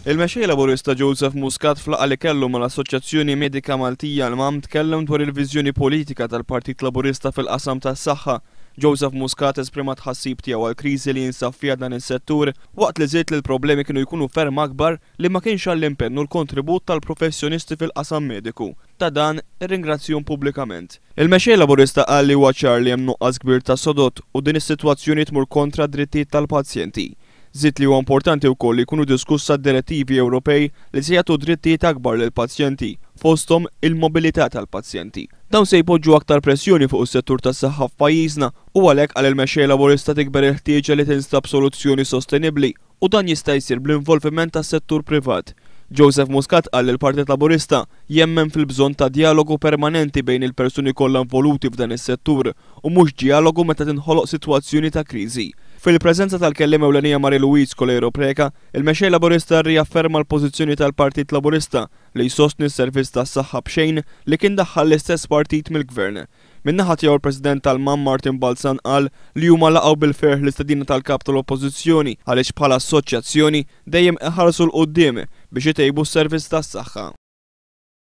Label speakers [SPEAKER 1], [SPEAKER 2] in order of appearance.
[SPEAKER 1] Il-Mexxej Laburista Joseph Muscat f'laqgħa li kellu mal-Assoċjazzjoni Medika Maltija l-MAM tkellem dwar il-viżjoni politika tal-Partit Laburista fil-qasam tas-saħħa. Joseph Muscat esprima tħassib tiegħu għall-kriżi li jinsab fiha dan is-settur waqt li żied li l-problemi kienu jkunu ferm akbar li ma kienx għall-impenn u l-kontribut tal-professjonisti fil-qasam mediku. Ta' dan, irringrazzjhom pubblikament. Il-Mexxej Laburista qal li huwa ċar li hemm nuqqas kbir ta' sodod u din is-sitwazzjoni tmur kontra d-drittijiet tal-pazjenti. Żied li huwa importanti wkoll li jkunu diskussa d-direttivi Ewropej li se jagħtu drittijiet akbar lill-pazjenti, fosthom il-mobilità tal-pazjenti. Dawn se jpoġġu aktar pressjoni fuq is-settur tas-saħħa f'pajjiżna u għalhekk qal il-Mexxej Laburista tikber il-ħtieġa li tinstab soluzzjoni sostenibbli u dan jista' jsir bl-involviment tas-settur privat. Joseph Muscat qal li l-Partit Laburista jemmen fil-bżonn ta' djalogu permanenti bejn il-persuni kollha involuti f'dan is-settur u mhux djalogu meta tinħoloq sitwazzjoni ta' kriżi. Fil-preżenza tal-Kelliem Ewlenija Marie Louise Coleiro Preca, il-Mexxej Laburista rriafferma l-pożizzjoni tal-Partit Laburista li jsostni s-servizz tas-saħħa b'xejn li kien daħħal l-istess partit mill-Gvern. Min-naħa tiegħu l-President tal-MAM Martin Balzan qal li huma laqgħu bil-ferħ l-istedina tal-Kap tal-Oppożizzjoni għaliex bħala assoċjazzjoni dejjem iħarsu 'l quddiem biex itejbu s-servizz tas-saħħa.